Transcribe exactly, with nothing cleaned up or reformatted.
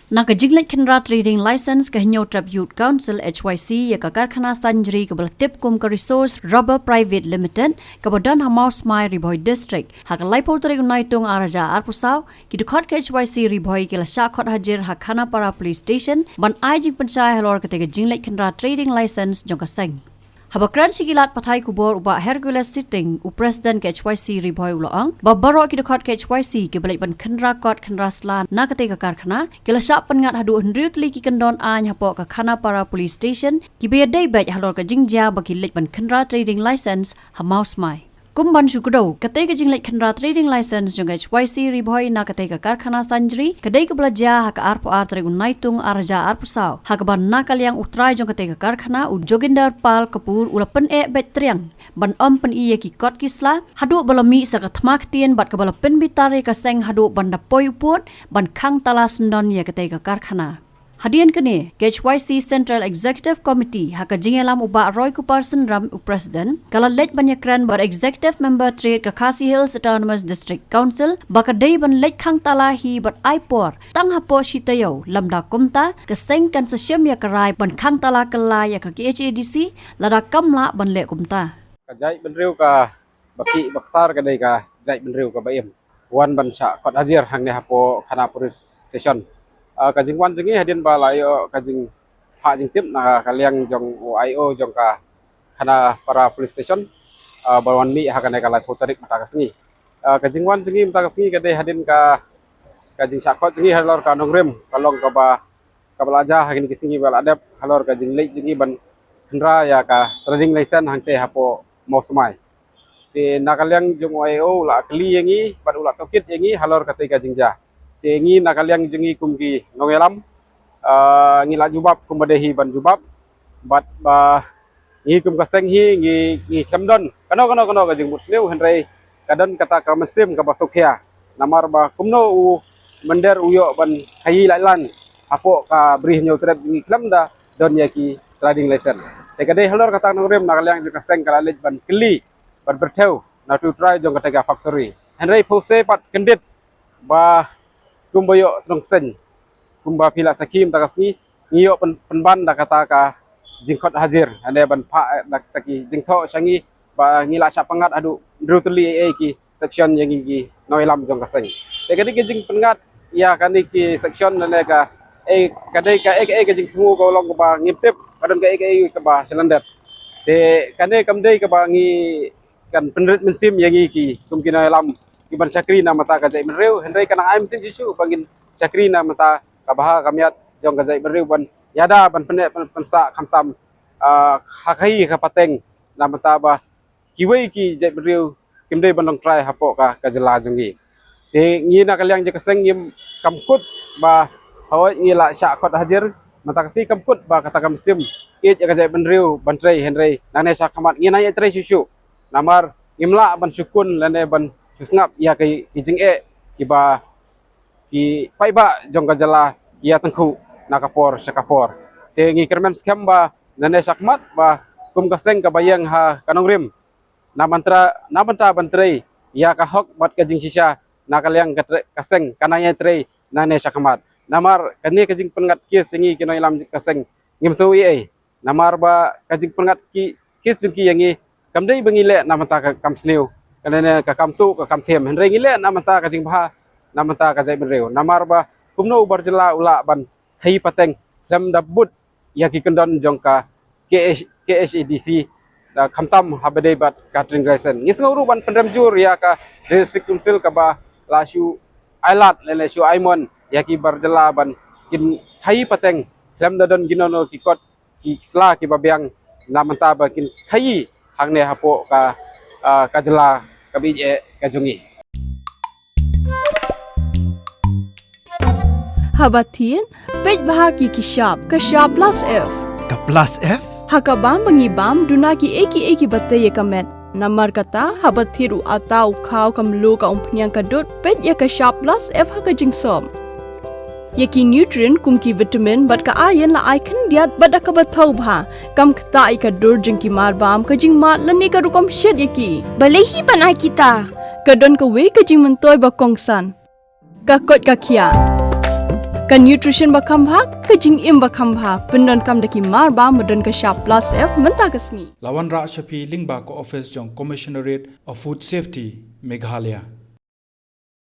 Na ka jingleit khynra trading license ka Hynñiewtrep Youth Council, H Y C, ïa ka karkhana Sanjri kaba la tip kum ka Resource Rubber Private Limited kaba don ha Mawsmai, Ri Bhoi District, ha ka laiphew tarik u Naitung ar hajar arphew saw, ki dkhot ka H Y C Ri Bhoi ki la shah khot hajir ha Khanapara Police Station ban ai jingpynshai halor katei ka jingleit khynra trading license jong ka seng. Haba kren sha ki lad pathai khubor u Bah Hercules Siting, u President ka H Y C Ri Bhoi, u la ong ba baroh ki dkhot ka H Y C kiba leit ban khynra kot khynra sla na katei ka karkhana ki la shah pynngat haduh hynriew tylli ki kyndon aiñ hapoh ka Khanapara Police Station kiba ïadei beit halor ka jingjia ba ki leit ban khynra trading license ha Mawsmai. Kum ban shu kdew, katei ka jingleit khynra trading license jong ka H Y C Ri Bhoi na katei ka karkhana Sanjri ka dei kaba la jia ha ka arphew ar tarik u Naitung ar hajar arphew saw, ha kaba na ka liang u trai jong katei ka karkhana, u Joginder Pal Kapoor, u la pyneh beit triang ban ym pyni ïa ki kot ki sla haduh ba la mih sa ka thma ktien bad kaba la pynbitar ïa ka seng haduh ban da poi u pud ban khang tala syndon ïa katei ka karkhana. Hadien kane, ka H Y C Central Executive Committee, ha ka jingïalam u Bah Roy Kupar Synram, u President, ka la leit ban ïakren bad Executive Member Trade ka Khasi Hills Autonomous District Council ba ka dei ban leit khang tala hi bad ai por tang hapoh shi taïew, lymda kumta ka seng kan sa shim ïa ka rai ban khang tala kylla ïa ka K H A D C lada kam lah ban leh kumta. Ka jaitbynriew kaba ki baksar ka dei ka jaitbynriew kaba im. Wan ban shah kot hajir hangne hapoh Khanapara Police Station. Ah, ka jingwan jong ngi hadien ba la ïoh ka jingphah jingtip na ka liang jong u I O jong ka Khanapara Police Station, ah, ba wan mih ha kane ka laiphew tarik mynta ka sngi. Ah, ka jingwan jong ngi mynta ka sngi ka dei hadien ka, ka jingshah kot jong ngi halor ka nongrim ka long kaba, kaba la jia ha kine ki sngi ba la dep halor ka jingleit jong ngi ban khynra ïa ka trading license hangtei hapoh Mawsmai. Te na ka liang jong u I O u la kylli ïa ngi bad u la tohkit ïa ngi halor katei ka jingjia. Te ngi na ka liang jong ngi kum ki nongïalam, ah, ngi la jubab kumba dei hi ban jubab. Bad ba ngi kum ka seng hi ngi, ngi khlem don kano kano kano ka jingbud sniew, hynrei ka don kata ka mynsiem kaba sngewkhia. Namar ba kumno u mynder u ïoh ban khaïi lait lan hapoh ka Bri Hynñiewtrep jong ngi khlem da don ïa ki trading license. Te ka dei halor kata ka nongrim na ka liang jong ka seng ka la leit ban kylli bad pyrthew na utu u trai jong kata ka factory. Hynrei phew se pat kyndit ba kumba ïoh tnum seng, kumba phi la sakhi mynta ka sngi, ngi ïoh pyn-, pynban da kata ka jingkhot hajir, hynrei ban phah, eh, da kata ki jingthoh sha ngi ba ngi la shah pynngat haduh hynriew tylli ei ei ki section ïa ngi ki nongïalam jong ka seng. Te ka dei ka jingpynngat ïa kane ki section lane ka, eh, ka dei ka, eh, ka, eh, ka jingthmu ka long kaba ngim tip, ka don ka, eh, ka, eh, kaba shalyndet. Te kane kam dei kaba ngi kan pynrit mynsiem ïa ngi ki kum ki nongïalam ki ban shakri na bynta ka jaitbynriew, hynrei kan ai mynsiem shuh shuh ba ngin shakri na bynta ka bha ka miat jong ka jaitbynriew ban ïada ban pynneh pyn-, pynsah khamtam, ah, ha ka hi ka pateng na bynta ba kiwei ki jaitbynriew kim dei ban long trai hapoh ka, ka jylla jong ngi. Te ngi na ka liang jong ka seng ngim, kam kut ba hooid ngi la shah khot hajir, mynta ka sngi kam kut ba kata ka mynsiem ïeit ïa ka jaitbynriew ban trei, hynrei nangne shakhmat ngin nang ïatrei shuh shuh. Namar ngim lah ban shu kun lane ban shu sngap ïa ki, ki jingeh kiba ki paidbah jong ka jylla ki ïa tyngkhuh na ka por sha ka por. Te ngi kyrmen skhem ba nangne shakhmat ba kum ka seng kaba ïeng ha ka nongrim na bynta, na bynta ban trei ïa ka hok bad ka jingshisha na ka liang ka tre-, ka seng kan nang ïatrei nangne shakhmat. Namar kane ka jingpynngat case ïa ngi ki nongïalam ka seng ngim sngew ei ei. Namar ba ka jingpynngat ki, case jong ki ïa ngi kam dei ba ngi leh na bynta ka kam sniew, ka lane ka kam tuh ka kam them, hynrei ngi leh na bynta ka jingbha na bynta ka jaitbynriew. Namar ba kumno u bar jylla u lah ban khaïi pateng khlem da bud ïa ki kyndon jong ka K H, K H A D C, da khamtam haba dei bad ka trading license. Ngi sngew ruh ban pynrem jur ïa ka District Council kaba la shu ai lad lane shu ai mon ïa ki bar jylla ban kin khaïi pateng khlem da don kino kino ki kot ki sla kiba biang na bynta ba kin khaïi hangne hapoh ka, ah, ka jylla kaba ïeit ka jong ngi. Haba thied, peit bha ki ki shap, ka shap plus F. Ka plus F? Ha ka bam ba ngi bam, duna ki ei ki ei kiba tei ïa ka met. Namar kata, haba thied u atta u khaw ka mluh ka umphniang ka dud, peit ïa ka shap plus F ha ka jingsop. Ïa ki nutrient kum ki vitamin bad ka iron la ai khyndiat bad da kaba thaw bha. Kam ktah ïa ka dur jong ki mar bam, ka jingmad lane ka rukom shet ïa ki. Balei hi ban ai kita? Ka don kawei ka jingmyntoi ba kongsan. Ka koit ka khiah. Ka nutrition ba kham bha, ka jingim ba kham bha, pyndonkam da ki mar ba, ba don ka shap plus F mynta ka sngi. La wanrah sha phi lyngba ka office jong Commissionerate of Food Safety, Meghalaya.